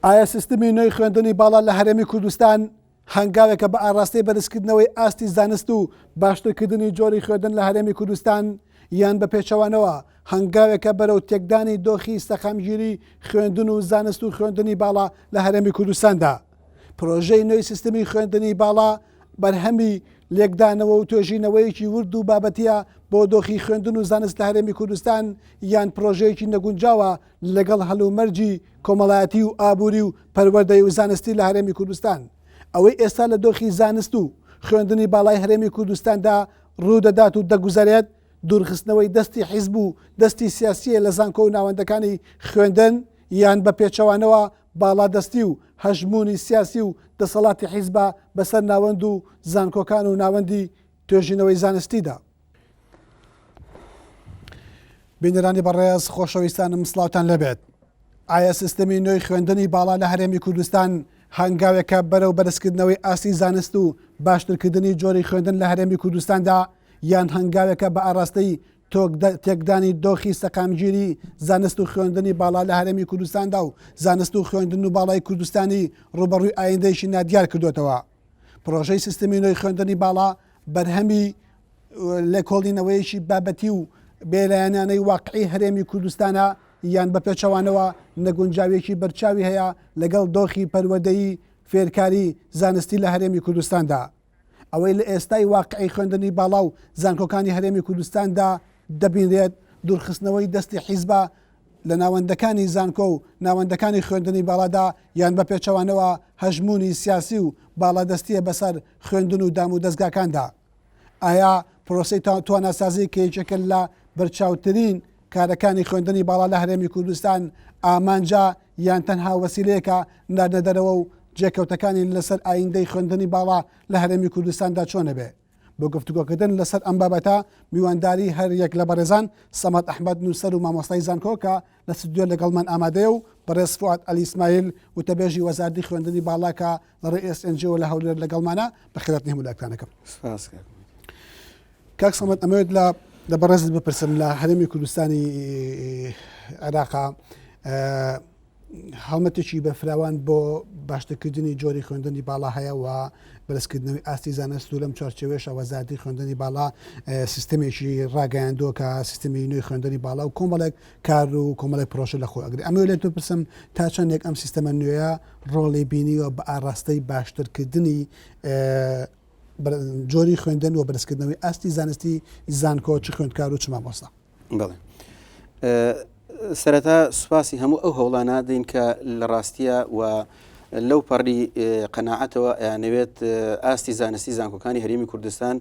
ئایا سیستمی نوێی خوێندنی باڵا لە هەرێمی کوردستان هەنگاوێکە بە ئاڕاستەی بەرزکردنەوەی ئاستی زانست و باشترکردنی جۆری خوێندن لە هەرێمی کوردستان یان بە پێچەوانەوە هەنگاوێکە بەرەو تێکدانی دۆخی سەقامگیری خوێندن و زانست و خوێندنی باڵا لە هەرێمی کوردستاندا؟ پرۆژەی نوێی سیستمی خوێندنی باڵا بەرهەمی لێکدانەوە و توێژینەوەیەکی ورد و بابەتیە بۆ دۆخی خوێندن و زانست لە هەرێمی کوردستان یان پرۆژەیەکی نەگونجاوە لەگەڵ هەلومەرجی کۆمەڵایەتی و ئابووری و پەروەردەی و زانستی لە هەرێمی کوردستان. ئەوەی ئێستا لە دۆخی زانست و خوێندنی باڵای هەرێمی کوردستاندا ڕوودەدات و دەگوزەرێت، دوورخستنەوەی دەستی حیزب و دەستی سیاسییە لە زانکۆ و ناوەندەکانی خوێندن یان بە پێچەوانەوە باڵادەستی و هەژموونی سیاسی و دەسەڵاتی حیزبە بەسەر ناوەند و زانکۆکان و ناوەندی توێژینەوەی زانستیدا. بینەرانی بەڕێز خۆشەویستانم سڵاوتان لێبێت. ئایا سیستەمی نوێی خوێندنی باڵا لە هەرێمی کوردستان هەنگاوێکە بەرەو بەرزکردنەوەی ئاستی زانست و باشترکردنی جۆری خوێندن لە هەرێمی کوردستاندا یان هەنگاوێکە بە ئاراستەی تێکدانی دۆخی سەقامگیری زانست و خوێندنی باڵا لە هەرێمی کوردستاندا و زانست و خوێندن و باڵای کوردستانی ڕوبەڕووی ئایندەیەکی نادیار کردوێتەوە پرۆژەی سیستمی نوێی خوێندنی باڵا بەرهەمی لێکۆڵینەوەیەکی بابەتی و بێلایەنانەی واقعی هەرێمی کوردستانە یان بە پێچەوانەوە نەگونجاویەکی بەرچاوی هەیە لەگەڵ دۆخی پەروەردەیی فێرکاری زانستی لە هەرێمی کوردستاندا. ئەوەی لە ئێستای واقعی خوێندنی باڵا و زانکۆکانی هەرێمی کوردستاندا دەبینرێت دوورخستنەوەی دەستی حیزبە لە ناوەندەکانی زانکۆ و ناوەندەکانی خوێندنی باڵادا یان بە پێچەوانەوە هەژموونی سیاسی و باڵادەستییە بەسەر خوێندن و دام و دەزگاکاندا. ئایا پرۆسەی تواناسازی کە یەکێکە لە بەرچاوترین کارەکانی خوێندنی باڵا لە هەرێمی کوردستان ئامانجە یان تەنها وەسیلەیەکە ناردنە دەرەوە و جێکەوتەکانی لەسەر ئایندەی خوێندنی باڵا لە هەرێمی کوردستاندا چۆنەبێ؟ بۆ گفتوگۆکردن لەسەر ئەم بابەتە میوانداری هەر یەک لە بەڕێزان سەمەد ئەحمەد نووسەر و مامۆستای زانکۆ کە لە ستودیۆ لەگەڵمان ئامادەیە و بەڕێز فوئاد عەلی ئیسماعیل وتەبێژی وەزارەتی خوێندنی باڵا کە لە ڕێی ئێس ئێن جیەوە لە هەولێر لەگەڵمانە. بەخێرهاتنی هەموو لایەکتان ئەکەم. سپاس کاک. کاک سەمەد ئەمەوێت لە لە بەڕێزت بپرسم لە هەرێمی کوردستانی عێراقا هەڵمەتێکی بەرفراوان بۆ باشترکردنی جۆری خوێندنی باڵا هەیە و بەرزکردنەوەی ئاستی زانست و لەم چوارچێوەیەشە وەزارەتی خوێندنی باڵا سیستمێکی ڕاگەیاندووە کە سیستمی نوێی خوێندنی باڵا و کۆمەڵێک کار و کۆمەڵێک پرۆژە لە خۆی ئەگرێت. ئەمەوێت لێت بپرسم تا چەندێک ئەم سیستەمە نوێیە ڕۆڵی بینیوە بە ئاڕاستەی باشترکردنی جۆری خوێندن و بەرزکردنەوەی ئاستی زانستی زانکۆ چ خوێندکار و چ مامۆستا؟ بەڵێ سەرەتا سوپاسی هەموو ئەو هەوڵانە دەین کە لە ڕاستیە و لەو پەڕی قەناعەتەوە ئەیانەوێت ئاستی زانستی زانکۆکانی هەرێمی کوردستان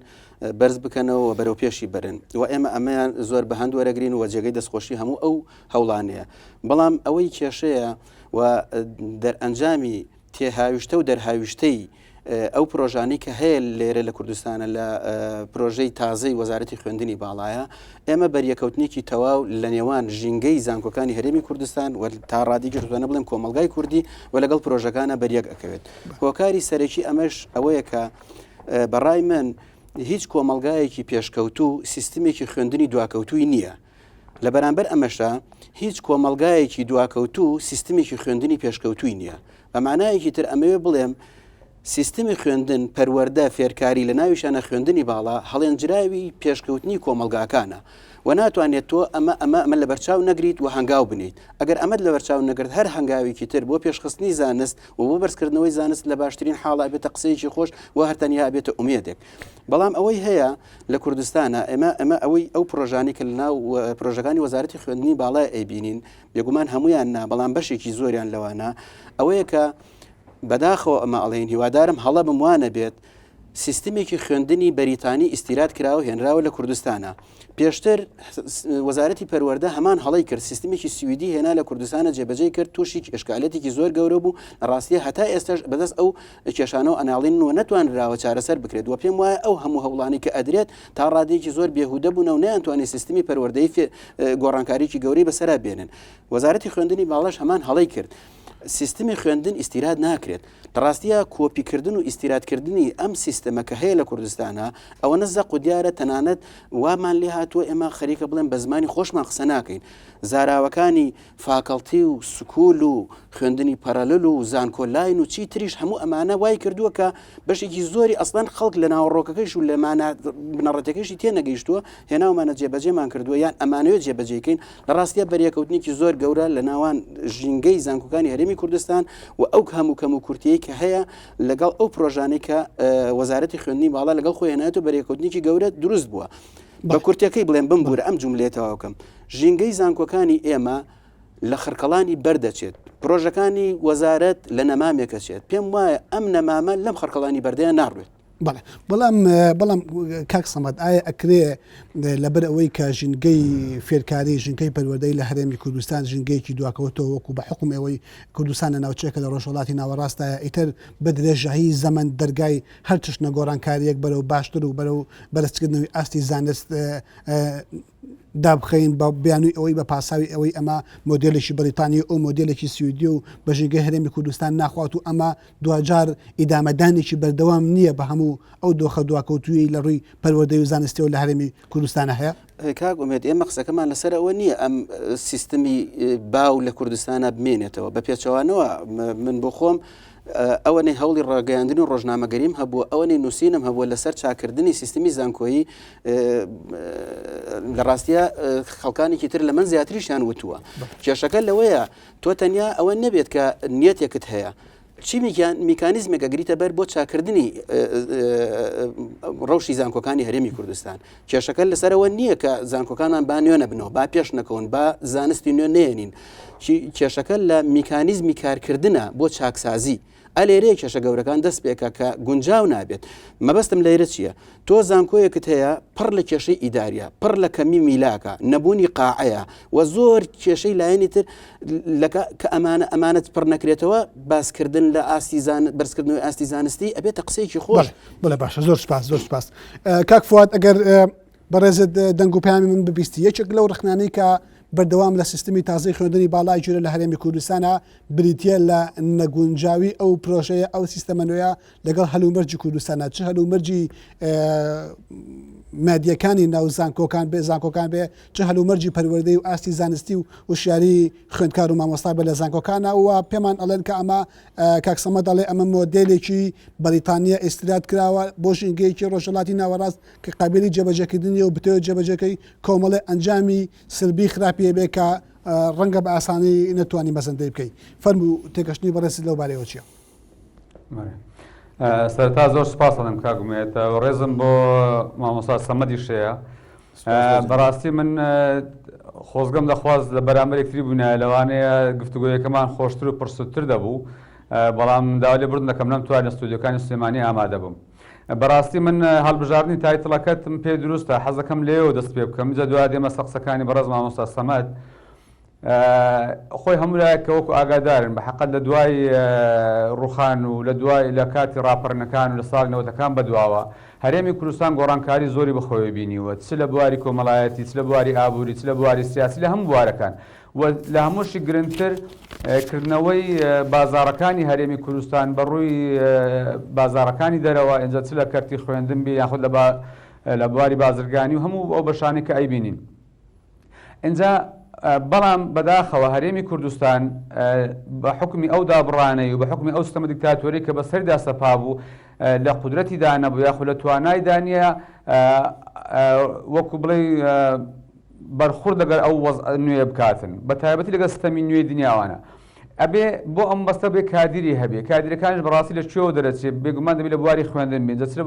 بەرز بکەنەوە و بەرەو پێشی بەرن و ئێمە ئەمەیان زۆر بە هەند وەرەگرین و جێگەی دەستخۆشی هەموو ئەو هەوڵانەیە بەڵام ئەوەی کێشەیە و دەرئەنجامی تێهاویشتە و دەرهاویشتەی ئەو پرۆژانەی کە هەیە لێرە لە کوردستانە لە پرۆژەی تازەی وەزارەتی خوێندنی باڵایە ئێمە بەریەکەوتنێکی تەواو لە نێوان ژینگەی زانکۆکانی هەرێمی کوردستان و تا ڕادی گرتوانە بڵێم کۆمەلگای کوردی و لەگەڵ پرۆژەکانە بەریەک ئەکەوێت هۆکاری سەرەکی ئەمەش ئەوەیە کە بەڕای من هیچ کۆمەلگایەکی پێشکەوتوو سیستمێکی خوێندنی دواکەوتووی نییە. لە بەرامبەر ئەمەشدا هیچ کۆمەڵگایەکی دواکەوتوو سیستمێکی خوێندنی پێشکەوتووی نییە. بە مانایەکی تر ئەمەوێ بڵێم سیستمی خوێندن، پەروەردە، فێرکاری لە ناویشانە خوێندنی باڵا هەڵێنجراوی پێشکەوتنی کۆمەڵگاکانە و ناتوانێت تۆ ئەمە ئەمە ئەمە لەبەرچاو نەگریت و هەنگاو بنێیت. ئەگەر ئەمەت لەبەرچاو نەگرت هەر هەنگاوێکی تر بۆ پێشخستنی زانست و بۆ بەرزکردنەوەی زانست لە باشترین حاڵا ئەبێتە قسەیەکی خۆش و هەر تەنیا ئەبێتە ئومێدێک. بەڵام ئەوەی هەیە لە کوردستانە ئێمە ئەمە ئەوەی ئەو پرۆژانی کە لەناو پرۆژەکانی وەزارەتی خوێندنی باڵای ئەیبینین بێگومان هەمویان نا بەڵام بەشێکی زۆریان لەوانە ئەوەیە کە بەداخەوە ئەمە ئەڵێن هیوادارم هەڵە بم وانە بێت سیستمێکی خوێندنی بەریتانی ئیستیراد کراوە هێنراوە لە کوردستانە پێشتر وەزارەتی پەروەردە هەمان هەڵەی کرد سیستمێکی سویدی هێنا لە کوردستانە جێبەجێی کرد تووشی ئشکالێتێکی زۆر گەورە بوو لە ڕاستیە هەتا ئێستاش بەدەست ئەو کێشانەوە ئەناڵین و نەتوانراوە چارەسەر بکرێت و پێم وایە ئەو هەموو هەوڵانی کە ئەدرێت تا ڕادەیەکی زۆر بێهودە بوون و نەیانتوانی سیستمی پەروەردەی گۆڕانکاریی گەورەی بەسەرا بێنن وەزارەتی خوێندنی باڵاش هەمان هەڵەی کرد. سیستمی خوێندن ئیستیراد ناکرێت. لە ڕاستیا کۆپیکردن و ئیستیرادکردنی ئەم سیستەمە کە هەیە لە کوردستانا ئەوەنە زەق و دیارە تەنانەت وامان لێ هاتووە ئێمە خەریکە بڵێن بە زمانی خۆشمان قسە ناکەین. زاراوەکانی faculty و school و خوێندنی parallel و زانکۆلاین و چی تریش هەموو ئەمانە وای کردووە کە بەشێکی زۆری ئەسڵەن خەڵک لە ناوەڕۆکەکەیش و لە مانا بنەڕەتەکەیشی تێنەگەیشتووە هێناومانە جێبەجێمان کردووە یان ئەمانەوێت جێبەجێکەین لە ڕاستیە بەریەکەوتنێکی زۆر گەورە لە ناوان ژینگەی زانکۆکانی هەرێمی کوردستان و ئەو هەموو کەم و کورتیەی کە هەیە لەگەڵ ئەو پرۆژانەی کە وەزارەتی خوێندنی باڵا لەگەڵ خۆی هێنایەت و بەریەکەوتنێکی گەورە دروست بووە. بە کورتەکەی بڵێم بمبوورە ئەم جملەیە تەواوکەم ژینگەی زانکۆکانی ئێمە لە خڕکەڵانی بەردەچێت پرۆژەکانی وەزارەت لە نەمامێکە چێت پێم وایە ئەم نەمامە لەم خڕکەڵانی بەردەیە ناڕوێت. بەڵێ بەڵام بەڵام کاک سەمەد ئایا ئەکرێ لەبەر ئەوەی کە ژینگەی فێرکاری ژینگەی پەروەردەی لە هەرێمی کوردستان ژینگەیەکی دواکەوتەوە وەکو بە حکوم ئەوەی کوردستان لە ناوچەیەکە لە ڕۆژهەڵاتی ناوەڕاستایە ئیتر بە درێژایی زەمەن دەرگای هەر چشنە گۆڕانکارییەک بەرەو باشتر و بەرەو بەرزکردنەوەی ئاستی زانست دابخەین بە بیانووی ئەوەی بە پاساوی ئەوەی ئەمە مۆدێلێکی بەریتانی ئەو مۆدێلێکی سویدی و بە ژینگەی هەرێمی کوردستان ناخوات و ئەمە دواجار ئیدامەدانێکی بەردەوام نییە بە هەموو ئەو دۆخە دواکەوتوویەی لە ڕووی پەروەردەی و زانستیەوە لە هەرێمی کوردستانە هەیە؟ کاک ئومێد ئێمە قسەکەمان لەسەر ئەوە نییە ئەم سیستمی باو لە کوردستانە بمێنێتەوە بە پێچەوانەوە من بۆ خۆم ئەوەنەی هەوڵی ڕاگەیاندن و ڕۆژنامەگەریم هەبووە ئەوەنەی نووسینم هەبووە لەسەر چاکردنی سیستمی زانکۆیی لە ڕاستە خەڵکانێکی تر لە من زیاتریشیان وتووە کێشەکە لەوەیە تۆ تەنیا ئەوە نەبێت کە نیەتێکت هەیە چی میکانیزمێک ئەگریتە بەر بۆ چاکردنی ڕەوشی زانکۆکانی هەرێمی کوردستان کێشەکە لەسەرەوە نییە کە زانکۆکانمان با نوێ نەبنەوە با پێش نەکەون با زانستی نوێ نێنین کێشەکە لە میکانیزمی کارکردنە بۆ چاکسازی ئەلێرەیە کێشە گەورەکان دەست پێکە کە گونجاو نابێت مەبەستم لێرە چییە تۆ زانکۆیەکت هەیە پڕ لە کێشەی ئیداریە پڕ لە کەمی میلاکە نەبوونی قاعەیە و زۆر کێشەی لایەنی تر کە ئەمانە ئەمانەت پڕ نەکرێتەوە باسکردن لە ئاستی زان بەرزکردنەوەی ئاستی زانستی ئەبێتە قسەیەکی خۆش بڵێ باشە زۆر سپاس زۆر سپاس کاک فواد ئەگەر بەڕێزت دەنگ و پەیامی من ببیستی یەکێک لەو ڕخنانەی کە بەردەوام لە سیستمی تازەی خوێندنی باڵای گیرە لە هەرێمی کوردستانە بریتە لە نەگونجاوی ئەو پرۆژەیە ئەو سیستەمە نوێیە لەگەڵ هەلومەرجی کوردستانە چ هەلومەرجی مادیەکانی ناو زانکۆکان بێ زانکۆکان بێ چ هەلومەرجی پەروەردەی و ئاستی زانستی و وشیاری خوێندکار و مامۆستا بێ لە زانکۆکانە و پێمان ئەڵێن کە ئەمە کاک سەمەد ئەڵێ ئەمە مۆدێلێکی بەریتانیە ئیستیراد کراوە بۆ ژینگەیەکی ڕۆژهەڵاتی ناوەڕاست کە قابیلی جێبەجێکردنی و بتەوێت جێبەجێکەی کۆمەڵێ ئەنجامی سلبی خراپی هەبێ کە ڕەنگە بە ئاسانی نەتوانی مەزەندەی بکەی فەرموو تێگەشتنی بەڕێزت لەو بارەیەوە چییە؟ سەرەتا زۆر سپاس دەڵێم کاک ئومێد ڕێزم بۆ مامۆستا سەمەدیش هەیە بەڕاستی من خۆزگەم دەخواست لە بەرامبەر یەکتری بوونایە لەوانەیە گفتوگۆیەکەمان خۆشتر و پڕسوودتر دەبوو بەڵام داوا لێبوردن دەکەم نەمتوانی لە ستۆدیۆکانی سلێمانی ئامادە بم بەڕاستی من هەڵبژاردنی title ەکەتم پێ دروستە حەزەکەم لێیەوە دەست پێ بکەم جا دوای دێمە سەر قسەکانی بەڕێز مامۆستا سەمەد خۆی هەموو لایەک کە وەکو ئاگادارن بە حەقەت لە دوای ڕوخان و لە دوای لە کاتی ڕاپەڕینەکان و لە ساڵی نەوەتەکان بەدواوە هەرێمی کوردستان گۆڕانکاری زۆری بەخۆیەوە بینیوە چ لە بواری کۆمەڵایەتی چ لە بواری ئابووری چ لە بواری سیاسی لە هەموو بوارەکان و لە هەمووشی گرنگتر کردنەوەی بازاڕەکانی هەرێمی کوردستان بە ڕووی بازاڕەکانی دەرەوە ئینجا چ لە کەرتی خوێندن بێ یاخود لە بواری بازرگانی و هەموو ئەو بەشانەی کە ئەیبینین. ئینجا بەڵام بەداخەوە هەرێمی کوردستان بە حوکمی ئەو دابڕانەی و بە حوکمی ئەو ستەمە دیکتاتۆری کە بەسەریدا سەپابوو لە قودرەتیدا نەبوو یاخود لە توانایدا نییە وەکو بڵێی بەرخورد لەگەر ئەو وەزع نوێ بکاتن بە تایبەتی لەگەر ستەمی نوێی دنیاوانە ئەبێ بۆ ئەم مەبەستە بێ کادیری هەبێ، کادیرەکانیش بەڕاستی لە کوێوە دەرەچێ، بێگومان دەبێ لە بواری خوێندن بێ، جا چ لە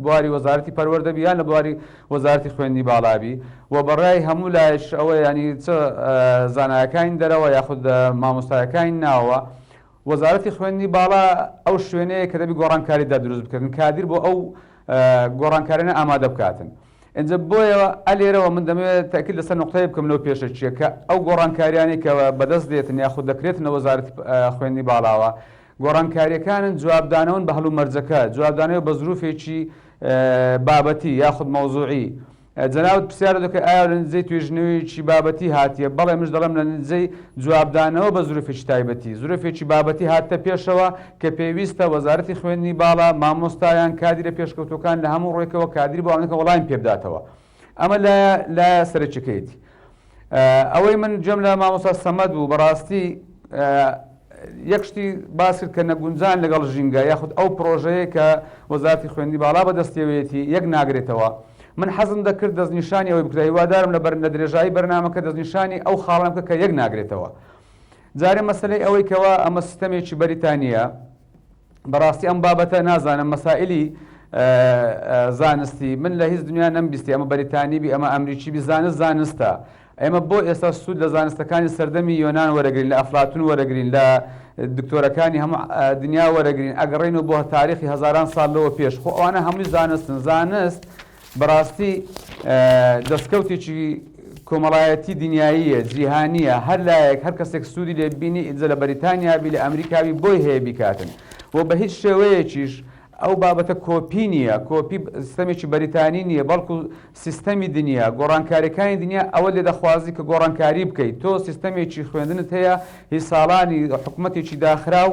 بواری وەزارەتی پەروەردە بی یان لە بواری وەزارەتی خوێندنی باڵا بی و بە ڕای هەموو لایەکیش ئەوەیە یانی چ زانایەکانی دەرەوە یاخود مامۆستایەکانی ناوەوە وەزارەتی خوێندنی باڵا ئەو شوێنەیە کە دەبی گۆڕانکاری دا دروست بکەن کادیر بۆ ئەو گۆڕانکاریانە ئامادە بکاتن. ئینجا بۆیە ئە لێرەوە من دەمەوێت تەئکید لەسەر نوقتەیەک بکەم لەو پێشەکییە کە ئەو گۆڕانکاریانەی کە بەدەست دێتن یاخود دەکرێتن لە وەزارەتی خوێندنی باڵاوە گۆڕانکارییەکانن جوابدانەوەن بە هەلومەرجەکە جوابدانەوە بە زروفێکی بابەتی یاخود مەوزوعی. جەنابت پرسیارت دەکەی ئایا لە نتیجەی توێژینەوەیەکی بابەتی هاتیە؟ بەڵێ منش دەڵێم لە نتیجەی جوابدانەوە بە زروفێکی تایبەتی، زروفێکی بابەتی هاتتە پێشەوە کە پێویستە وەزارەتی خوێندنی باڵا، مامۆستایان، کادیرە پێشکەوتووەکان لە هەموو ڕووێکەوە کادری بۆ ئەمەکە وەڵامی پێ بداتەوە. ئەمە لایە لایە سەرەکیەکەیەتی. ئەوەی من گوێم لە مامۆستا سەمەد بوو بەڕاستی یەک شتی باس کرد کە نەگونجان لەگەڵ ژینگە یاخود ئەو پرۆژەیە کە وەزارەتی خوێندنی باڵا بەدەستیەوەیەتی یەک ناگرێتەوە. من حەزم دەکرد دەستنیشانی ئەوەی بکرا هیوادارم لە بەر لە درێژایی بەرنامەکە دەستنیشانی ئەو خاڵانە بکە کە یەک ناگرێتەوە. جارێ مەسەلەی ئەوەی کەوا ئەمە سیستەمێکی بەریتانییە بەڕاستی ئەم بابەتە نازانم مەسائلی زانستی من لە هیچ دنیا نەمبیستی ئەمە بەریتانی بی ئەمە ئەمریکی بی زانست زانستە ئێمە بۆ ئێستا سوود لە زانستەکانی سەردەمی یۆنان وەرەگرین لە ئەفلاتون وەرەگرین لە دکتۆرەکانی هەموو دنیا وەرەگرین ئەگەڕێینەوە بۆ تاریخی هەزاران ساڵ لەوە پێش خۆ ئەوانە هەمووی زانستن زانست بەڕاستی دەستکەوتێکی کۆمەڵایەتی دنیاییە جیهانیە هەر لایەک هەر کەسێک سوودی لێ بینی ئینجا لە بەریتانیا بی لە ئەمریکا بی بۆی هەیە بیکاتن و بە هیچ شێوەیەکیش ئەو بابەتە کۆپی نییە، کۆپی سیستەمێکی بەریتانی نییە، بەڵکو سیستەمی دنیا، گۆڕانکارییەکانی دنیا ئەوەت لێ دەخوازی کە گۆڕانکاری بکەیت، تۆ سیستەمێکی خوێندنت هەیە هی ساڵانی حکومەتێکی داخراو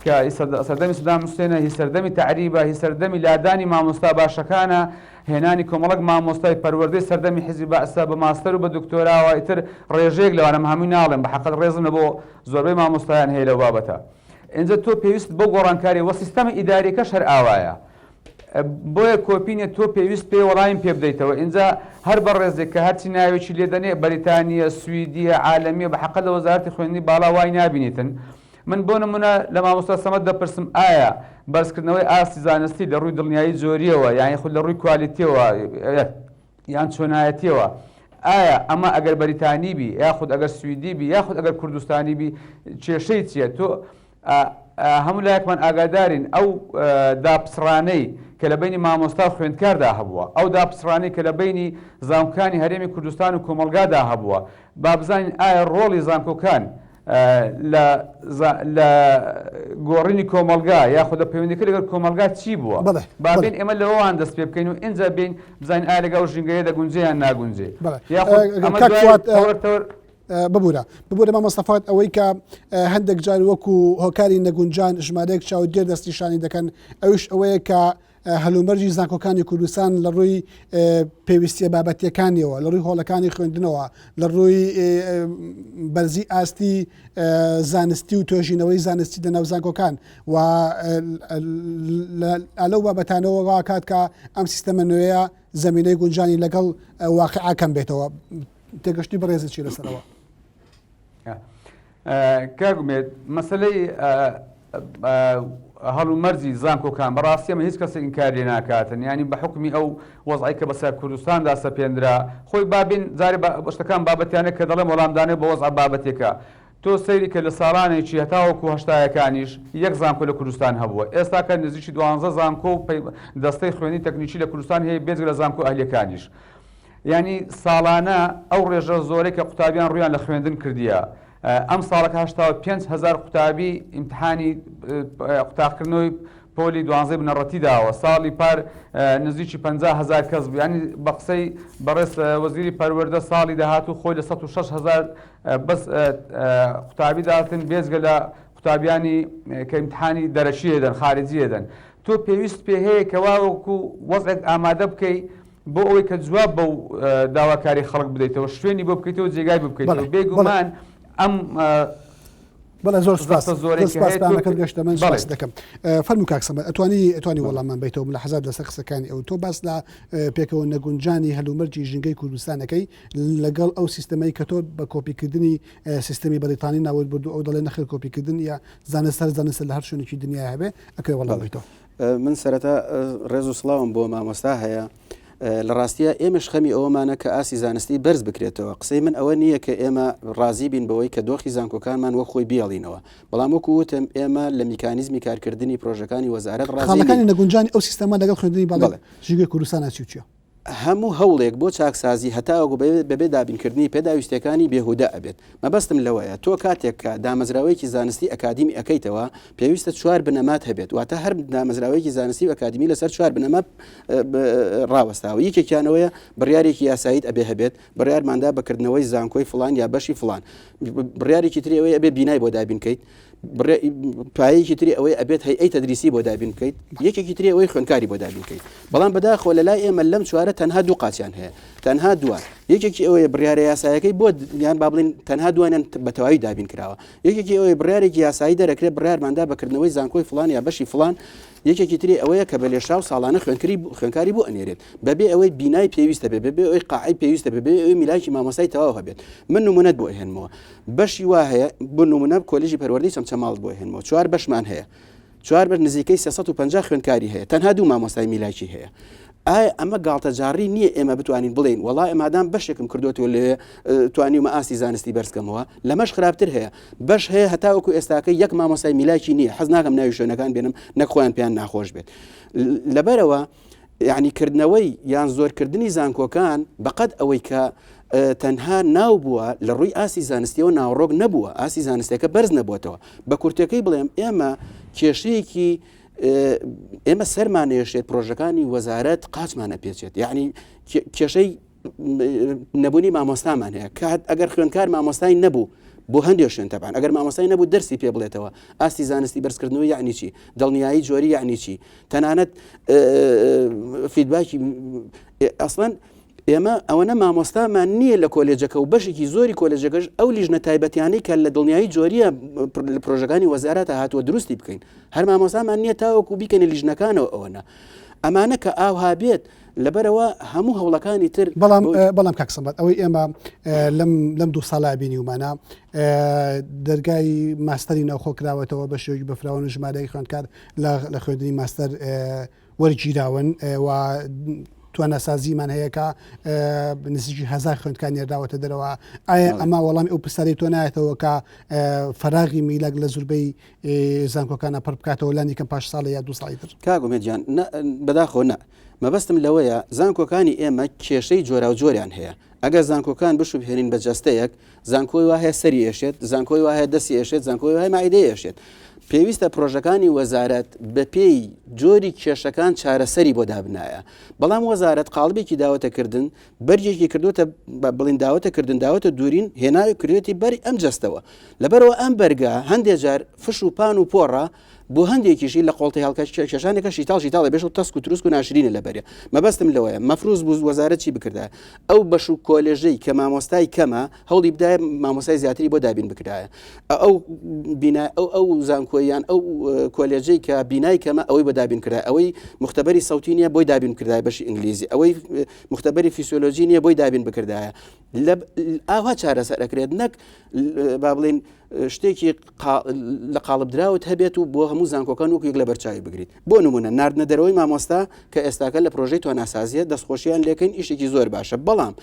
کە هی سەردەمی سەدام حوسێنە، هی سەردەمی تەعریبە، هی سەردەمی لادانی مامۆستا باشەکانە، هێنانی کۆمەڵێک مامۆستای پەروەردەی سەردەمی حیزبی بەعسە بە ماستەر و بە دکتۆراوە، ئیتر ڕێژەیەک لەوانە من هەمووی ناڵێم، بە حەقت ڕێزم لە بۆ زۆربەی مامۆستایان هەیە لەو بابەتە. ئینجا تۆ پێویست بەو گۆڕانکاریە وە سیستەمە ئیداریەکەش هەر ئاوایە بۆیە کۆپی نیە تۆ پێویست پێ وەڵایم پێ بدەیتەوە ئینجا هەر بەڕێزێک کە هەرچی ناوێکی لێ دەنێ بەریتانیە سویدیە عالەمیە بە حەقە لە وەزارەتی خوێندنی باڵا وای نابینیتن من بۆ نمونە لە مامۆستا سەمەد دەپرسم ئایا بەرزکردنەوەی ئاستی زانستی لە ڕووی دڵنیایی جۆریەوە یانی خود لە ڕووی کوالیتیەوە یان چۆنایەتیەوە ئایا ئەمە ئەگەر بەریتانی بی یاخود ئەگەر سویدی بی یاخود ئەگەر کوردستانی بی کێشەی چیە تۆ هەموو لایەکمان ئاگادارین ئەو داپچڕانەی کە لە بینی مامۆستا و خوێندکاردا هەبووە ئەو داپچڕانەی کە لە بینی زانکۆکانی هەرێمی کوردستان و کۆمەڵگادا هەبووە با بزانین ئایا ڕۆڵی زانکۆکان لە لە گۆڕینی کۆمەڵگا یاخود لە پەیوەندیکە لەگەڵ کۆمەڵگا چی بووە با بێین ئێمە لەوەوان دەست پێ بکەین و ئینجا بێین بزانین ئایا لەگەڵ ئەو ژینگەیە دەگونجێ یان ناگونجێ یاخود ئەمە دوای تەوەر تەوەر ببورە ببورە مامۆستا فواد ئەوەی کە هەندێک جار وەکو هۆکاری نەگونجان ژمارەیەک چاودێر دەستنیشانی دەکەن ئەوش ئەوەیە کە هەلومەرجی زانکۆکانی کوردستان لە ڕووی پێویستیە بابەتیەکانیەوە لە ڕووی هۆڵەکانی خوێندنەوە لە ڕووی بەرزی ئاستی زانستی و توێژینەوەی زانستی لە ناو زانکۆکان و لەو بابەتانەوە واکات کە ئەم سیستەمە نوێیە زمینەی گونجانی لەگەڵ واقعا کەم بێتەوە تێگەشتی بەڕێزت چی لەسەرەوە؟ کاک ئومێد مەسەلەی هەڵومەرجی زانکۆکان بەڕاستی ئەمە هیچ کەسێک ئینکاری لێ ناکاتن یانی بە حوکمی ئەو وەزعی کە بەسەر کوردستاندا سەپێنرا خۆی بابین جارێ شتەکان بابەتیانە کە دەڵێم وەڵامدانێ بە وەزعە بابەتێکە تۆ سەیری کە لە ساڵانێکی هەتاوەکو هەشتایەکانیش یەک زانکۆ لە کوردستان هەبووە ئێستا کە نزیکی دوانزە زانکۆ و دەستەی خوێندنی تەکنیکی لە کوردستان هەیە بێجگە لە زانکۆ ئەهلیەکانیش یانی ساڵانە ئەو ڕێژە زۆرەی کە قوتابیان ڕوویان لە خوێندن کردیە ئەم ساڵەکە 85 هەزار قوتابی ئیمتحانی قوتاقکردنەوەی پۆلی دوانزەی بنەڕەتی داوە ساڵی پار نزیکی 50 هەزار کەس بوو ینی بە قسەی بەڕێز وەزیری پەروەردە ساڵی داهاتوو خۆی لە 106 هەزار بەس قوتابی داتن بێجگە لە قوتابیانی کە ئیمتحانی دەرەکی دەن خارجی دەن تۆ پێویست پێ هەیە کەوا وەکو وەزعێک ئامادە بکەی بۆ ئەوەی کە جواب بەو داواکاری خەڵک بدەیتەوە شوێنی بۆ بکەیتەوە جێگای بۆ بکەیتەوە بێگومان ئەم بەڵێ زۆر سپاس زۆر سپاس پامەکەت گەشتە من سپاس دەکەم فەرموو کاک سەمەد ئەتوانی ئەتوانی وەڵاممان بیتەوە لە حەزات لەسەر قسەکانی ئەو تۆ باس لە پێکەوە نەگونجانی هەلومەرجی ژینگەی کوردستانەکەی لەگەڵ ئەو سیستەمەی کە تۆ بە کۆپیکردنی سیستەمی بەریتانی ناوت برد و ئەو دەڵێ نەخێر کۆپیکردن یا زانست هەر زانستە لە هەر شوێنێکی دنیا هەبێ ئەکرێ وەڵام بیتەوە. من سەرەتا ڕێز و سڵاوم بۆ مامۆستا هەیە لە ڕاستیە ئێمەش خەمی ئەوەمانە کە ئاستی زانستی بەرز بکرێتەوە قسەی من ئەوە نییە کە ئێمە ڕازی بین بەوەی کە دۆخی زانکۆکانمان وەک خۆی بیاڵینەوە بەڵام وەکو وتم ئێمە لە میکانیزمی کارکردنی پرۆژەکانی وەزارەت ڕازیەکانی نەگونجانی ئەو سیستەمە لەگەڵ خوێندنی باڵ ژینگەی کوردستان چی چیە؟ هەموو هەوڵێک بۆ چاکسازی هەتاوەکو بەبێ دابینکردنی پێداویستیەکانی بێهودە ئەبێت. مەبەستم لەوەیە تۆ کاتێک کە دامەزراوەیەکی زانستی ئەکادیمی ئەکەیتەوە پێویستە چوار بنەمات هەبێت واتە هەر دامەزراوەیەکی زانستی و ئەکادیمی لەسەر چوار بنەما ڕاوەستاوە یەکێکیانەوەیە بڕیارێکی یاساییت ئەبێ هەبێت بڕیارماندا بەکردنەوەی زانکۆی فڵان یا بەشی فڵان بڕیارێکی تری ئەوەیە ئەبێ بینای بۆ دابین کەیت پایەیەکی تری ئەوەی ئەبێت هەیئەی تەدریسی بۆ دابین بکەیت یەکێکی تری ئەوەی خوێندکاری بۆ دابین بکەیت بەڵام بەداخەوە لە لای ئێمە لەم چوارە تەنها دوو قاچیان هەیە تەنها دووان یەکێکی ئەوەیە بڕیارە یاسایەکەی بۆ یان با بڵین تەنها دوانیان بە تەواوی دابین کراوە یەکێکی ئەوەیە بڕیارێکی یاسایی دەرەکرێت بڕیارماندا بەکردنەوەی زانکۆی فلان یا بەشی فلان یەکێکی تری ئەوەیە کە بە لێشاو ساڵانە خوێنکری خوێنکاری بۆ ئەنێرێت بەبێ ئەوەی بینای پێویستە بێ بەبێ ئەوەی قاعی پێویستە بێ بێ ئەوەی میلاکی مامۆستای تەواو هەبێت من نمونەت بۆ ئەهێنمەوە بەشی وا هەیە بۆ نمونە کۆلێژی پەروەردەی چەمچەماڵت بۆ ئەهێنمەوە چوار بەشمان هەیە چوار بەش نزیکەی 350 خوێندکاری هەیە تەنها دوو مامۆستای میلاکی هەیە ئایا ئەمە گاڵتەجاڕی نییە ئێمە بتوانین بڵێین وەڵا مادام بەشێکم کردوەوە لێ توانیومە ئاستی زانستی بەرزکەمەوە لەمەش خراپتر هەیە بەش هەیە هەتاوەکو ئێستاکە یەک مامۆستای میلاکی نییە حەز ناکەم ناوی شوێنەکان بێنم نەک خۆیان پێیان ناخۆش بێت لەبەرەوە یعنی کردنەوەی یان زۆرکردنی زانکۆکان بەقەد ئەوەی کە تەنها ناو بووە لە ڕووی ئاستی زانستیەوە ناوەڕۆک نەبووە ئاستی زانستەکە بەرز نەبووەتەوە بە کورتەکەی بڵێم ئێمە کێشەیەکی ئێمە سەرمانێشێت پرۆژەکانی وەزارەت قاچمانە پێچێت یعنی کێشەی نەبوونی مامۆستامان هەیە کات ئەگەر خوێندکار مامۆستای نەبوو بۆ هەندێک شوێن تەبان ئەگەر مامۆستای نەبوو دەرسی پێ بڵێتەوە ئاستی زانستی بەرزکردنەوە یعنی چی دڵنیایی جۆری یعنی چی تەنانەت feedback ی ئەسڵەن ئێمە ئەوەنە مامۆستامان نییە لە کۆلێجەکە و بەشێکی زۆری کۆلێجەکەش ئەو لیژنە تایبەتیانەی کە لە دڵنیایی جۆریە لە پرۆژەکانی وەزارەتە هاتووە دروستی بکەین هەر مامۆستامان نییە تاوەکو بیکەنە لیژنەکانەوە ئەوەنە ئەمانە کە ئاوها بێت لەبەرەوە هەموو هەوڵەکانی تر بەڵام بەڵام کاک سەمەد ئەوەی ئێمە لەم لەم دوو ساڵە بینیومانە دەرگای ماستەری ناوخۆ کراوەتەوە بە شێوەیەکی بەفراوان و ژمارەی خوێندکار لە خوێندنی ماستەر وەرگیراون و تواناسازیمان هەیە کە نزیکی هزار خوێندکار نێرداوەتە دەرەوە. ئایا ئەمە وەڵامی ئەو پرسیارەی تۆ نایەتەوە کە فەراغی میلاک لە زوربەی زانکۆکانە پڕ بکاتەوە لانی کەم پاش ساڵێ یا دوو ساڵی تر؟ کاک ئومێد گیان بەداخەوە نا. مەبەستم لەوەیە زانکۆکانی ئێمە کێشەی جۆراوجۆریان هەیە. ئەگەر زانکۆکان بشوبهێنین بە جەستەیەک، زانکۆی وا هەیە سەری ئێشێت، زانکۆی وا هەیە دەستی ئێشێت، زانکۆی وا هەیە مەعیدەی ئێشێت. پێویستە پرۆژەکانی وەزارەت بەپێی جۆری کێشەکان چارەسەری بۆ دابنایە. بەڵام وەزارەت قاڵبێکی داوەتە کردن، بەرگێکی کردوتە بڵین داوەتە کردن داوەتە دوورین هێناوی کردێتی بەری ئەم جەستەوە. لەبەرەوە ئەم بەرگە هەندێ جار فش و پان و پۆڕە، بۆ هەندێکیشی لە قۆڵتی هەڵکەشانێکە شیتاڵ شیتاڵە بێش و تەسک و تروسک و ناشرینە لەبەرێ مەبەستم لەوەیە مەفروز بوو وەزارەت چی بکردایە ئەو بەش و کۆلێژەی کە مامۆستای کەمە هەوڵی بدایە مامۆستای زیاتری بۆ دابین بکرایە ئەو بینا ئەو ئەو زانکۆیان ئەو کۆلێژەی کە بینای کەمە ئەوەی بۆ دابین کرای ئەوەی مختبەری سەوتی نییە بۆی دابین کردای بەشی ئینگلیزی ئەوەی مختبەری فیسیۆلۆژی نییە بۆی دابین بکردایە لە ئاوا چارەسەر ئەکرێت نەک با بڵین شتێکی لە قاڵبدراوت هەبێت و بۆ هەموو زانکۆکان وەکو یەک لە بەرچاوی بگریت بۆ نمونە ناردنە دەرەوەی مامۆستا کە ئێستاکە لە پرۆژەی تواناسازیە دەستخۆشیان لێکەین ئیشێکی زۆر باشە بەڵام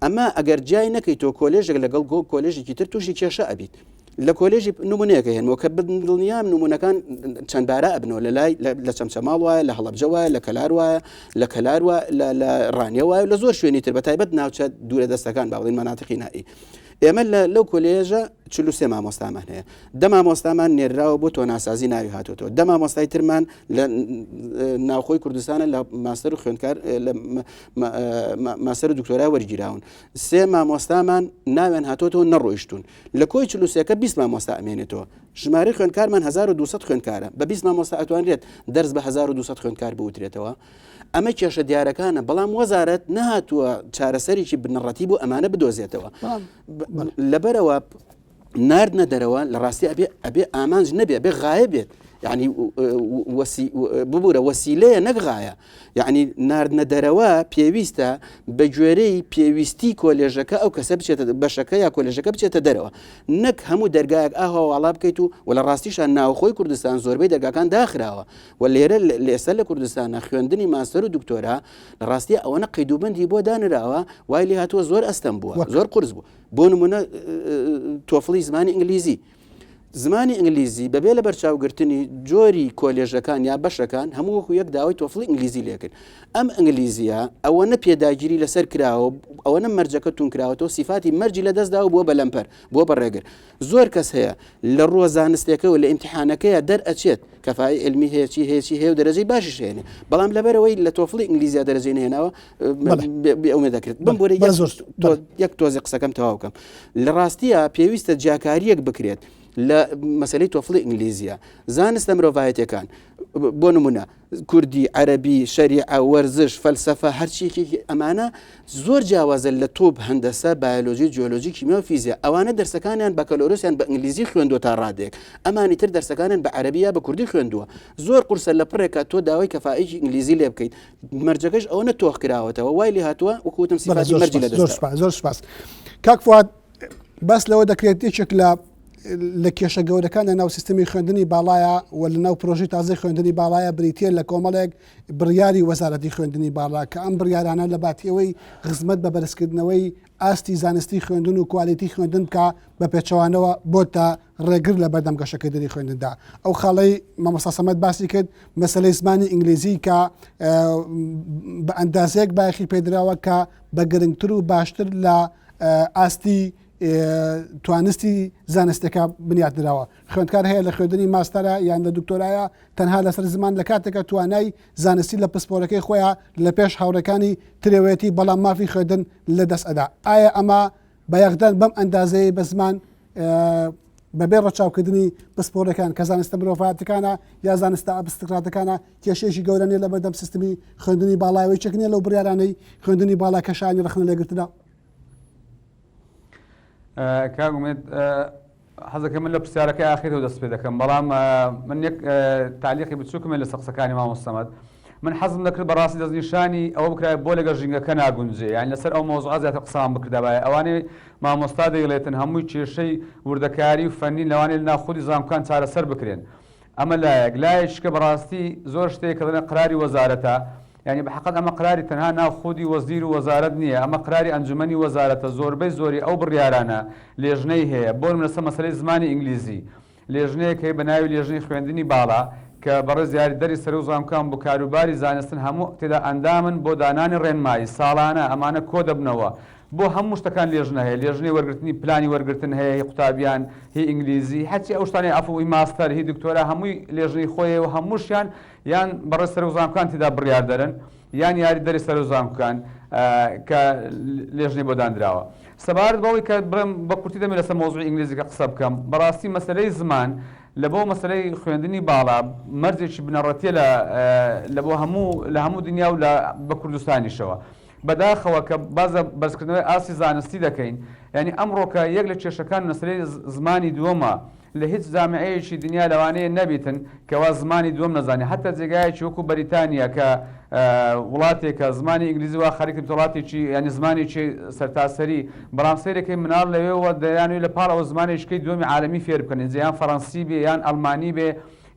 ئەمە ئەگەر جیای نەکەی تۆ کۆلێژێک لەگەڵ گۆ کۆلێژێکی تر تووشی کێشە ئەبیت لە کۆلێژی نمونەیەکە هێنمەوە کە دڵنیام نمونەکان چەندبارە ئەبنەوە لە لای لە چەمچەماڵ وایە لە هەڵەبجە وایە لە کەلار وایە لە کەلار وایە لە ڕانیە وایە لە زۆر شوێنی تر بە تایبەت ناوچە دوورە دەستەکان با بڵێین مەناتقی نائی ئێمە لە لەو کۆلێژە 43 مامۆستامان هەیە دە مامۆستامان نێراوە بۆ تۆناسازی ناوی هاتوتەوە دە مامۆستای ترمان لە ناوخۆی کوردستانە لە ماستەر و خوێندکار لە ماستەر و دکتۆرا وەرگیراون سێ مامۆستامان ناویان هاتۆتەوە نەڕۆیشتون لە کۆی چلوسێکە 20 مامۆستا ئەمێنێتەوە ژمارەی خوێندکارمان 1200 خوێندکارە بە 20 مامۆستا ئەتوانرێت دەرس بە 1200 خوێندکار بوترێتەوە ئەمە کێشە دیارەکانە بەڵام وەزارەت نەهاتووە چارەسەرێکی بنەڕەتی بۆ ئەمانە بدۆزێتەوە لەبەرەوە ناردنە دەرەوە لە ڕاستی ئەبێ ئەبێ ئامانج نەبێ بێ غایە بێت یعنی ببوورە وەسیلەیە نەک غایە یعنی ناردنە دەرەوە پێویستە بە گوێرەی پێویستی کۆلێژەکە ئەو کەسە بچێتە بەشەکە یا کۆلێژەکە بچێتە دەرەوە نەک هەموو دەرگایەک ئاها واڵا بکەیت و و لە ڕاستیشان ناوخۆی کوردستان زۆربەی دەرگاکان داخراوە و لێرە لە ئێستا لە کوردستانە خوێندنی ماستەر و دکتۆرا لە ڕاستیە ئەوەنە قەیدوبەندی بۆ دانراوە وای لێ هاتووە زۆر ئەستەم بووە زۆر قورس بوو بۆ نمونە تۆفڵی زمانی ئینگلیزی. زمانی ئینگلیزی بەبێ لەبەرچاوگرتنی جۆری کۆلێژەکان یا بەشەکان هەموو وەکو یەک داوای تۆفڵی ئینگلیزی لێکرد. ئەم ئینگلیزیە ئەوەنە پێداگیری لەسەر کراوە ئەوەنە مەرجەکە تون کراوەتەوە سیفاتی مەرجی لەدەستداوە بووە بە لەمپەر بووە بە ڕێگر. زۆر کەس هەیە لە ڕووە زانستێکەوە لە ئیمتیحانەکەیە دەرئەچێت کەفای علمی هەیە چی هەیە چی هەیە و دەرەجەی باشیش هێنێ بەڵام لەبەرەوەی لە تۆفڵی ئینگلیزیا دەرەجەی نەهێناوە بێ ئومێد دەکرێت. بمبورە یەک تۆزێ قسەکەم تەواو کەم. لە ڕاستیە پێویستە جیاکاریەک بکرێت لە مەسلەی تۆفڵی ئینگلیزیە زانستە مرۆڤایەتەکان بۆ نمونە کوردی عەربی شەریعە وەرزش فەلسفە هەرچیەکی ئەمانە زۆر جیاوازە لە تۆپ هەندەسە بایۆلۆژی جیۆلۆجی کیمیا و فیزیا ئەوانە دەرسەکانیان بەکەلۆرۆسیان بە ئینگلیزی خوێندووە تا ڕادێک ئەمانی تر دەرسەکانیان بە عەربی یا بە کوردی خوێندووە زۆر قورسە لە پڕێکە تۆ داوای کەفائێکی ئینگلیزی لێ بکەیت مەرجەکەش ئەوەنە تۆخ کراوەتەوە وای لێ هاتووە وەکو وتم سیفاتی مەرجی لە زۆر سپاس زۆر سپاس کاک فواد باس لەوە دەکرێت یەکێک لە لە کێشە گەورەکان لە ناو سیستمی خوێندنی باڵایە و لە ناو پرۆژەی تازەی خوێندنی باڵایە بریتە لە کۆمەڵێک بڕیاری وەزارەتی خوێندنی باڵا کە ئەم بڕیارانە لە باتیەوەی خزمەت بە بەرزکردنەوەی ئاستی زانستی خوێندن و کوالیتی خوێندن بکە بە پێچەوانەوە بۆتە ڕێگر لە بەردەم گەشەکردنی خوێندندا. ئەو خاڵەی مامۆستا سەمەد باسی کرد مەسەلەی زمانی ئینگلیزی کە بە ئەندازەیەک بایەخی پێدراوە کە بە گرنگتر و باشتر لە ئاستی توانستی زانستەکە بنیات نراوە. خوێندکار هەیە لە خوێندنی ماستەرە یان لە دکتۆرایە تەنها لەسەر زمان لە کاتێکە توانای زانستی لە پسپۆرەکەی خۆیان لە پێش هاوڕێکانی ترێوەتی بەڵام مافی خوێندن لە دەست ئەدا. ئایا ئەمە بایەخدان بەم ئەندازەیەی بە زمان بەبێ ڕەچاوکردنی پسپۆڕەکان کە زانستە مرۆڤایەتەکانە یا زانستە ئەبستراکتەکانە کێشەیەکی گەورە نیە لە بەردەم سیستمی خوێندنی باڵایەوە یەکێک نیە لەو بڕیارانەی خوێندنی باڵا کە شایانی ڕەخنە لێگرتنە. کاک ئومێد حەزەکەم من لە پرسیارەکەی ئاخیرەوە دەست پێ دەکەم بەڵام من یەک تەعلیقی بچووکم هەیە لەسەر قسەکانی مامۆستا سەمەد من حەزم دەکرد بەڕاستی دەستنیشانی ئەوە بکرایە بۆ لەگەڵ ژینگەکە ناگونجێ یانی لەسەر ئەو مەوزوعە زیاتر قسەمان بکردابایە ئەوانەی مامۆستا دەیڵێتن هەمووی کێشەی وردەکاری و فەنین لەوانەیە لەناو خودی زانکۆکان چارەسەر بکرێن ئەمە لایەک لایەکیش کە بەڕاستی زۆر شتێک کە دەڵێن قراری وەزارەتە یانی بەحەقەت ئەمە قراری تەنها ناو خودی وەزیر و وەزارەت نییە ئەمە قراری ئەنجومەنی وەزارەتە زۆربەی زۆری ئەو بڕیارانە لێژنەی هەیە بۆ نمونە سە مەسەلەی زمانی ئینگلیزی لێژنەیەک هەیە بە ناوی لێژنەی خوێندنی باڵا کە بەڕێز یاریدەری سەرۆک زانکۆکان بۆ کاروباری زانستن هەموو تێدا ئەندامن بۆ دانانی ڕێنمایی ساڵانە ئەمانە کۆدەبنەوە بۆ هەموو شتەکان لێژنە هەیە لێژنەی وەرگرتنی پلانی وەرگرتن هەیە هی قوتابیان هی ئینگلیزی هەرچی ئەو شتانەی عەفو هی ماستەر هی دکتۆرا هەمووی لێژنەی خۆیە و هەمووشیان یان بەڕێز سەرۆک زانکۆکان تێدا بڕیاردەرن یان یاریدەری سەرۆک زانکۆکان کە لێژنەی بۆ داندراوە. سەبارەت بەوەی کە بڵێم بە کورتی دەمەوێت لەسەر مەوزوعی ئینگلیزیکە قسە بکەم، بەڕاستی مەسەلەی زمان لە بۆ مەسەلەی خوێندنی باڵا مەرجێکی بنەڕەتیە لە لە بۆ هەموو لە هەموو دنیا و لە بە کوردستانیشەوە. بەداخەوە کە باس لە بەرزکردنەوەی ئاستی زانستی دەکەین یانی ئەمڕۆکە یەک لە کێشەکان مەسەلەی زمانی دووەمە لە هیچ جامیعەیەکی دنیا لەوانەیە نەبیتن کەوا زمانی دووەم نەزانێ حەتا جێگایەکی وەکو بەریتانیا کە وڵاتێکە زمانی ئینگلیزی وا خەریکە بێتە وڵاتێکی یانی زمانێکی سەرتاسەری بەڵام سەیرەکەی مناڵ لەوێوە دەیانەوێ لە پاڵ ئەوە زمانێکی دووەمی عالەمی فێر بکەن ئینجا یان فەڕەنسی بێ یان ئەڵمانی بێ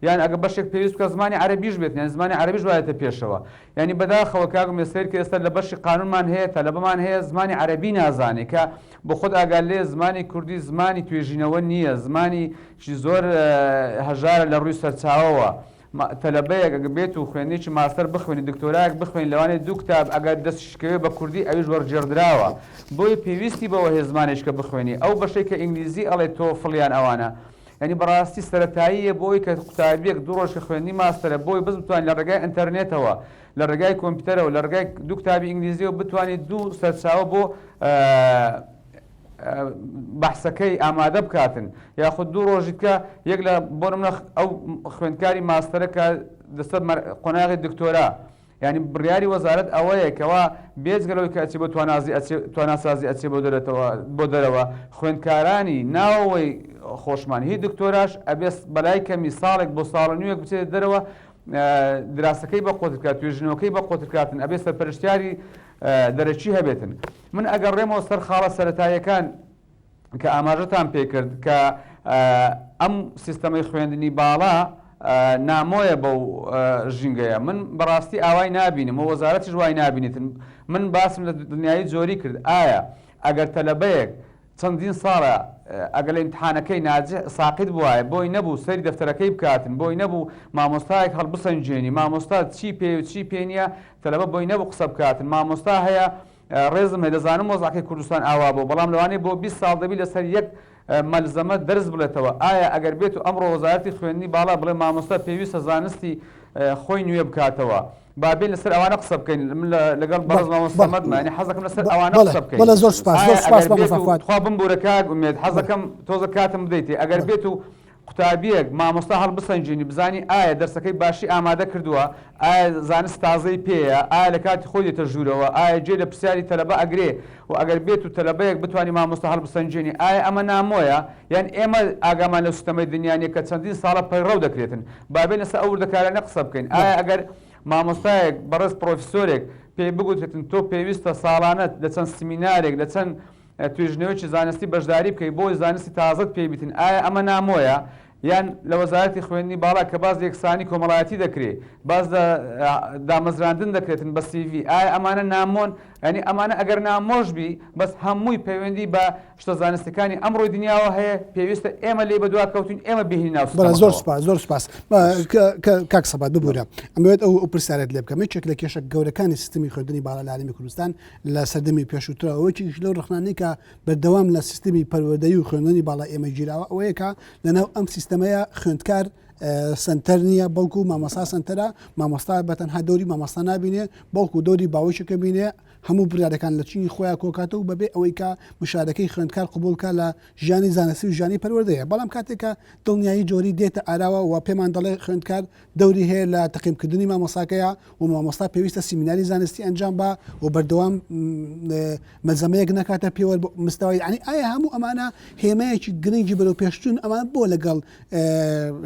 یان ئەگەر بەشێک پێویست بکات زمانی عەرەبیش بێت یانی زمانی عەرەبیش وایەتە پێشەوە یانی بەداخەوە کاک ئومێد سەیر کە ئێستا لە بەشی قانونمان هەیە تەلەبەمان هەیە زمانی عەرەبی نازانێ کە بۆ خۆت ئاگات لێیە زمانی کوردی زمانی توێژینەوە نییە زمانی زۆر هەژارە لە ڕووی سەرچاوەوە تەلەبەیەک ئەگەر بێت و خوێندنێکی ماستەر بخوێنی دکتۆرایەک بخوێنی لەوانەیە دوو کتاب ئەگەر دەستیش کەوێ بە کوردی ئەویش وەرگێڕدراوە بۆیە پێویستی بەوە هەیە زمانێکە بخوێنی ئەو بەشەی کە ئینگلیزی ئەڵێ تۆفڵ یان ئەوانە یانی بەڕاستی سەرەتاییە بۆ ئەوەی کە قوتابیەک دوو ڕۆژ کە خوێندنی ماستەرە بۆی بەس بتوانێت لە ڕێگای ئینتەرنێتەوە لە ڕێگای کۆمپیوتەرەوە لە ڕێگای دوو کتابی ئینگلیزیەوە بتوانێت دوو سەرچاوە بۆ بەحسەکەی ئامادە بکاتن یاخود دوو ڕۆژی تکە یەک لە بۆ نمونە ئەو خوێندکاری ماستەرە کە دەستە قۆناغی دکتۆرا یانی بڕیاری وەزارەت ئەوەیە کەوا بێجگە لەوەی کە ئەچێ بۆ توانازی ئەچێ تواناسازی ئەچێ بۆ دەرەتەوە بۆ دەرەوە خوێندکارانی ناوەوەی خۆشمان هی دکتۆراش ئەبێ بەلای کەمی ساڵێک بۆ ساڵ و نیوێک بچێتە دەرەوە دراسەکەی بە قوتر بکات توێژینەوەکەی بە قوتر بکاتن ئەبێ سەرپەرشتیاری دەرەکی هەبێتن من ئەگەڕێمەوە سەر خاڵە سەرەتاییەکان کە ئاماژەتان پێکرد کە ئەم سیستەمەی خوێندنی باڵا نامۆیە بەو ژینگەیە من بەڕاستی ئاوای نابینم و وەزارەتیش وای نابینیتن من باسم لە دڵنیایی جۆری کرد ئایا ئەگەر تەلەبەیەک. چەندین ساڵە ئەگەر لە ئیمتحانەکەی ناجح ساقیت بوایە بۆی نەبوو سەیری دەفتەرەکەی بکاتن بۆی نەبوو مامۆستایەک هەڵبسەنگێنی مامۆستا چی پێی و چی پێ نیە تەلەبە بۆی نەبوو قسە بکاتن مامۆستا هەیە ڕێزم هەیە دەزانم وەزعەکەی کوردستان ئاوا بووە بەڵام لەوانەیە بۆ 20 ساڵ دەبی لەسەر یەک مەلزەمە دەرس بڵێتەوە ئایا ئەگەر بێت و ئەمڕۆ وەزارەتی خوێندنی باڵا بڵێ مامۆستا پێویستە زانستی خۆی نوێ بکاتەوە با بێین لەسەر ئەوانە قسە بکەین من لەگەڵ بەڕێز مامۆستا سەمەدمە یانی حەزەکەم لەسەر ئەوانە قسە بکەین بەڵێ زۆر سوپاس زۆر ئایا سوپاس ئەگەر بێت مامۆستا و فواد تخوا بمبورە کاک ئومێد حەزەکەم تۆزە کاتم بدەیتێ ئەگەر بێت و قوتابیەک مامۆستا هەڵبسەنگێنی بزانی ئایا دەرسەکەی باشی ئامادە کردووە ئایا زانست تازەی پێیە ئایا لە کاتی خۆی دێتە ژوورەوە ئایا گوێ لە پرسیاری تەلەبە ئەگرێ و ئەگەر بێت و تەلەبەیەک بتوانی مامۆستا هەڵبسەنگێنی ئایا ئەمە نامۆیە یان ئێمە ئاگامان لەو سیستەمەی دنیا نیە کە چەندین ساڵە پەیڕەو دەکرێتن با بێین لەسەر ئەو وردەکاریانە قسە بکەین ئایا ئەگەر مامۆستایەک بەڕێز پڕۆفیسۆرێک پێی بگوترێتن تۆ پێویستە ساڵانە لە چەند سمینارێک لە چەند توێژینەوەیەکی زانستی بەشداری بکەی بۆی زانستی تازەت پێ بیتن ئایا ئەمە نامۆیە یان لە وەزارەتی خوێندنی باڵا کە باس لە یەکسانی کۆمەڵایەتی دەکرێ باس لە دامەزراندن دەکرێتن بە سیڤی ئایا ئەمانە نامۆن یانی ئەمانە ئەگەر نامۆش بی بەس هەمووی پەیوەندی بە شتە زانستیەکانی ئەمڕۆی دنیاوە هەیە پێویستە ئێمە لێی بەدوا کەوتوین ئێمە بهێنین ناو بەڵێ زۆر سیستەمەکەوە. سوپاس زۆر سوپاس کاک سەبات ببورە ئەمەوێت ئەو ئەو پرسیارەت لێ بکەم یەکێک لە کێشە گەورەکانی سیستمی خوێندنی باڵا لە هەرێمی کوردستان لە سەردەمی پێشووترەوە یەکێکیش لەو ڕەخنانەی کە بەردەوام لە سیستمی پەروەردەیی و خوێندنی باڵا ئێمە گیراوە ئەوەیە کە لەناو ئەم سیستەمەیە خوێندکار سنتەر نییە بەڵکو مامۆستا سنتەرە مامۆستا بە تەنها دەوری مامۆستا نابینێ بەڵکو دەوری باوەشەکە بینێ هەموو بڕیارەکان لە چینی خۆیان کۆکاتەوە بەبێ ئەوەی کە مشارەکەی خوێندکار قبوڵکە لە ژیانی زانستی و ژیانی پەروەردەیە بەڵام کاتێکە دڵنیایی جۆری دێتە ئاراوە و پێمان دەڵێ خوێندکار دەوری هەیە لە تەقیمکردنی مامۆستاکەیە و مامۆستا پێویستە سیمیناری زانستی ئەنجام با و بەردەوام مەلزەمەیەک نەکاتە پێوەر بۆ مستەوای یعنی ئایا هەموو ئەمانە هێمایەکی گرنگی بەرەو پێشچوون ئەمان بۆ لەگەڵ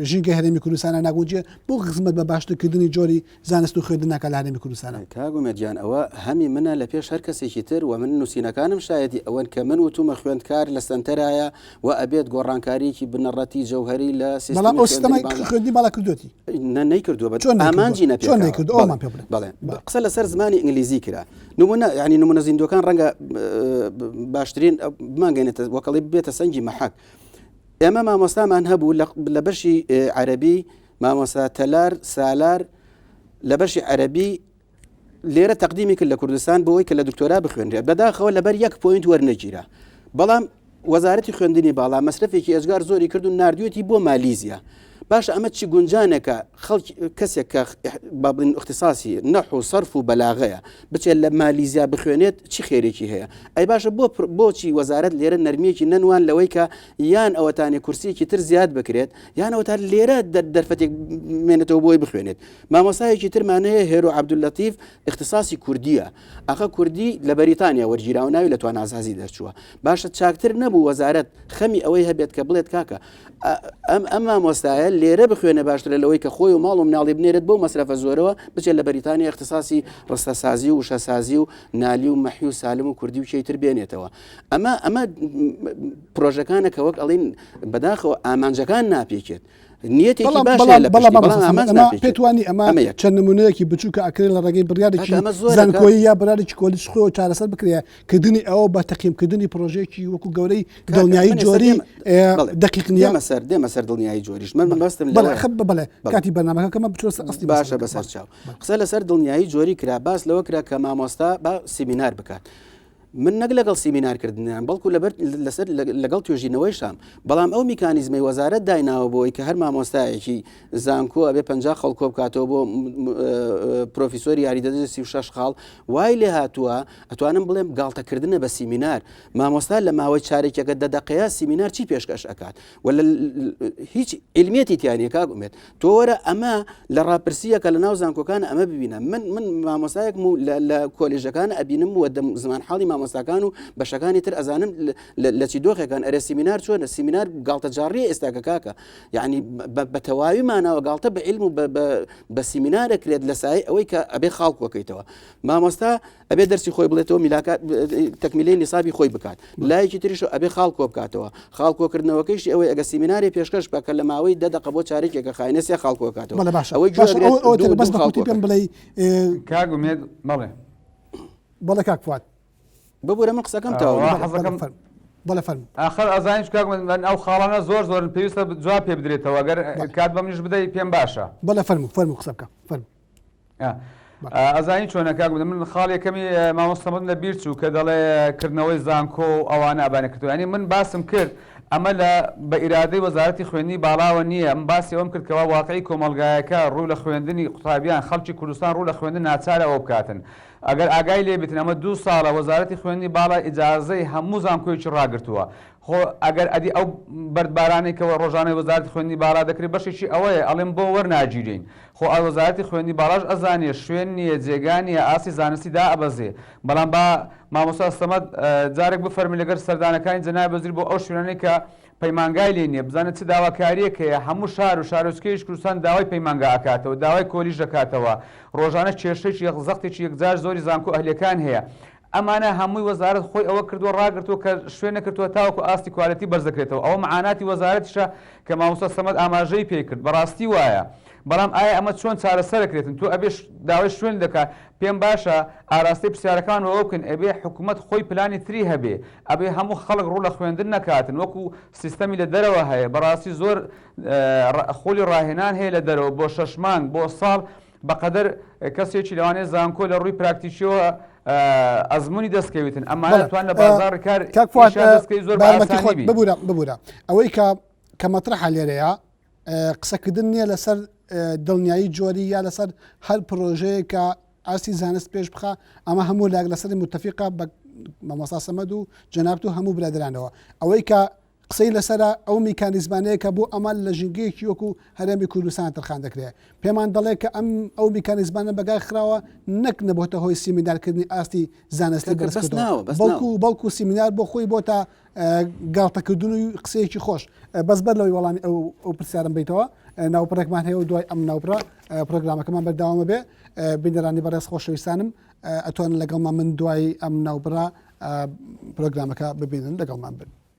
ژینگە هەرێمی کوردستانە ناگونجێ بۆ خزمەت بە باشترکردنی جۆری زانست و خوێندن ناکا لە هەرێمی کوردستانە. کاک ئومێد گیان ئەوە هەمی منە لە پێش هەر کەسێکی تر و من نووسینەکانم شایەدی ئەوەن کە من وتومە خوێندکار لە سەنتەرایە و ئەبێت گۆڕانکارییەکی بنەڕەتی جەوهەری لە بەڵام سیستمی ئەو خوێندنی سیستەمە باڵا خوێندنی باڵا کردوێتی. نە نەیکردووە بە چۆن نەیکردووە؟ ئامانجی چۆن نەپێکاوە نەیکردووە؟ بەڵێ ئەومان پێ بڵێ. بەڵێ بەڵێ. قسە لەسەر زمانی ئینگلیزی کرا نمونە یعنی نمونە زیندووەکان ڕەنگە باشترین بمانگەێنێتە وەکەڵی ببێتە سەنگی مەحەک ئێمە مامۆستامان هەبوو لە بەشی عەربی مامۆستا تەلار سالار لە بەشی عەربی لێرە تەقدیمی کرد لە کوردستان بۆ ئەوەی کە لە دکتۆرا بخوێنرێت بەداخەوە لەبەر یەک point وەرنەگیرا بەڵام وەزارەتی خوێندنی باڵا مەسرەفێکی ئێجگار زۆری کرد و ناردوێتی بۆ مالیزیا باشە ئەمە چی گونجانێکە خەڵک کەسێک کە با بڵێین اختصاصی نەحو و سەرف و بەلاغەیە بچێت لە مالیزیا بخوێنێت چی خێرێکی هەیە ئەی باشە بۆ بۆچی وەزارەت لێرە نەرمیەکی نەنوان لەوەی کە یان ئەوەتانێ کورسیەکی تر زیاد بکرێت یان ئەوەتا لێرە دەرفەتێک بمێنێتەوە بۆی بخوێنێت مامۆستایەکی ترمان هەیە هێرۆ عەبدوللەتیف ئیختیساسی کوردییە ئاخە کوردی لە بەریتانیا وەرگیراوە ناوی لە تواناسازی دەرچووە باشە چاکتر نەبوو وەزارەت خەمی ئەوەی هەبێت کە بڵێت کاکە ئەم ئەم مامۆستایە لێرە بخوێنە باشترە لەوەی کە خۆی و ماڵ و مناڵی بنێرێت بۆ مەسرەفە زۆرەوە بچێت لە بەریتانیا اختصاصی ڕستەسازی و وشەسازی و نالی و مەحی و سالم و کوردی و چیتر بێنێتەوە ئەمە ئەمە پرۆژەکانە کە وەک ئەڵین بەداخەوە ئامانجەکان ناپێکێت نیەتێکی باش هەیە لە پشتی، بەڵام ئامانج ناپێکێت. پێت وانی ئەمە ئەمە یەک. چەند نمونەیەکی بچووکە ئەکرێت لە ڕێگەی بڕیارێکی کاکە ئەمە زۆرە زانکۆیی یا بڕیارێکی کۆلیج خۆیەوە چارەسەر بکرێ کردنی ئەوە بە تەقیمکردنی پرۆژەیەکی وەکو گەورەی کاکە دڵنیایی من ئێستا جۆری دێمە ئێ، بەڵێ دەقیق نییە دێمە سەر دێمە سەر دڵنیایی جۆریش من مەبەستم بەڵێ لەوەیە خە بەڵێ بەڵێ. کاتی بەرنامەکە کەمە بچۆ سەر ئەسلی باشە مەسەلەکە. بەسەر بەڵێ. چاو قسە لەسەر دڵنیایی جۆری کرا باس لەوە کرا کە مامۆستا با سیمینار بکات من نەک لەگەڵ سیمینار کردنیان بەڵکو لەبەر لەسەر لەگەڵ توێژینەوەیشام بەڵام ئەو میکانیزمەی وەزارەت دایناوە بۆی کە هەر مامۆستایەکی زانکۆ ئەبێ 50 خەڵ کۆ بکاتەوە بۆ پرۆفیسۆری یاریدەدەری 36 خاڵ وای لێ هاتووە ئەتوانم بڵێم گاڵتەکردنە بە سیمینار مامۆستا لە ماوەی چارێکەکە دە دەقەیە سیمینار چی پێشکەش ئەکات و هیچ علمیەتی تیانە کاک ئومێد تۆ وەرە ئەمە لە ڕاپرسیەکە لە ناو زانکۆکان ئەمە ببینە من من مامۆستایەکم و لە کۆلێژەکان ئەبینم و دەم زمان حاڵی مامۆستاکان و بەشەکانی تر ئەزانم لە چی دۆخێکان ئەرێ سیمینار چۆنە سیمینار گاڵتەجاڕیە ئێستاکە کاکە یعنی بە تەواوی ماناوە گاڵتە بە علم و بە سیمینارە کرێت لە سای ئەوەی کە ئەبێ خاڵ کۆکەیتەوە مامۆستا ئەبێ دەرسی خۆی بڵێتەوە میلاکە تەکمیلەی نیسابی خۆی بکات لایەکی تریش ئەبێ خاڵ کۆ بکاتەوە خاڵ کۆکردنەوەکەیشی ئەوەی ئەگە سیمیناری پێشکەش بکە کە لە ماوەی دە دەقە بۆ چارێکێکە خاینە سێ خاڵ کۆکاتەوە بەڵێ باشە ئەوەی باشە گوێ ئەو ئەو دوو بەس دوو بە خاڵ کورتی پێم کۆکات بڵێ کاک ئومێد بەڵێ بەڵێ کاک فواد ببورە من قسەکەم تەواو ئەوە نەبوو. حەزەکەم فەرموو. بەڵێ فەرموو. ئاخر ئەزانیت کاک من ئەو خاڵانە زۆر زۆرن پێویستە جواب پێ بدرێتەوە گەر کات بە منیش بدەی پێم باشە. بەڵێ فەرموو فەرموو قسە بکە فەرموو. ئەزانی چۆنە کاک من خاڵ یەکەمی مامۆستا من لە بیر چوو کە دەڵێ کردنەوەی زانکۆ و ئەوانە ئەبانە کردو ینی من باسم کرد ئەمە لە بە ئیرادەی وەزارەتی خوێندنی باڵاوە نییە من باسی ئەوم کرد کەوا واقعی کۆمەڵگایەکە ڕوو لە خوێندنی قوتابیان خەڵکی کوردستان ڕوو لە خوێندن ناچارە ئەوە بکاتن ئەگەر ئاگای لێ بتن ئەمە دوو ساڵە وەزارەتی خوێندنی باڵا ئیجازەی هەموو زانکۆیەکی ڕاگرتووە خۆ ئەگەر ئەدی ئەو بەردبارانەی کە ڕۆژانەی وەزارەتی خوێندنی باڵا دەکرێت بەشێکی ئەوەیە ئەڵێم بۆ وەرناگیرێین خۆ وەزارەتی خوێندنی باڵاش ئەزانێ شوێن نییە جێگا نییە ئاستی زانستی دائەبەزێ بەڵام با مامۆستا سەمەد جارێک بفەرمووی لەگەر سەردانەکانی جەنابی وەزیر بۆ ئەو شوێنانەی کە پەیمانگای لێ نییە بزانێت چ داواکارییەک هەیە هەموو شار و شارۆچکەیەکی کوردستان داوای پەیمانگا ئەکاتەوە داوای کۆلیژ دەکاتەوە ڕۆژانە کێشەیەکی زەختێکی یەکجار زۆری زانکۆ ئەهلیەکان هەیە ئەمانە هەمووی وەزارەت خۆی ئەوە کردووە ڕاگرتووە کە شوێن نەکردووە تاوەکو ئاستی quality بەرز دەکرێتەوە ئەوە معاناتی وەزارەتیشە کە مامۆستا سەمەد ئاماژەی پێی کرد بەڕاستی وایە بەڵام ئایا ئەمە چۆن چارەسەرەکرێتن تۆ ئەبێ داوای شوێن دەکا پێم باشە ئاراستەی پرسیارەکان ئەوە بکەین ئەبێ حکوومەت خۆی پلانی تری هەبێ ئەبێ هەموو خەڵک ڕوو لە خوێندن نەکاتن وەکو سیستەمی لە دەرەوە هەیە بەڕاستی زۆر خولی ڕاهێنان هەیە لە دەرەوە بۆ شەش مانگ بۆ ساڵ بەقەدەر کەسێکی لەوانەیە زانکۆ لە ڕووی پراکتیکیەوە ئەزموونی دەستکەویتن ئەمانە توان لە بازاڕی کار دەستکەوی زۆر بە ئاسانی بی. ببورە ببورە ئەوەی کە کە مەترەحە لێرەیە قسەکردن نییە لەسەر دڵنیایی جۆری یا لەسەر هەر پرۆژەیە کە ئاستی زانست پێش بخە ئەمە هەموو لاک لەسەری متفقە بە مامۆستا سەمەد و جەنابت و هەموو برادرانەوە ئەوەی کە قسەی لەسەرە، ئەو میکانیزمانەیە کە بۆ ئەمە لە ژینگەیەکی وەکو هەرێمی کوردستان تەرخان دەکرێت. پێمان دەڵێ کە ئەم ئەو میکانیزمانە بەگای خراوە نەک نەبۆتە هۆی سیمینارکردنی ئاستی زانستی کاکە بەس بەرزکردەوە، ناوە بەس بەڵکو ناوە. بەڵکو سیمینار بۆ خۆی بۆتە گاڵتەکردن و قسەیەکی خۆش. بەس بەر لەوەی وەڵامی ئەو ئەو پرسیارەم بەیتەوە، ناوبڕێکمان هەیە و دوای ئەم ناوبڕە پرۆگرامەکەمان بەردەوامە بێ. بینەرانی بەڕێز خۆشەویستانم ئەتوانن لەگەڵمان من دوای ئەم ناوبڕە پرۆگرامەکە ببینن لەگەڵمان بن.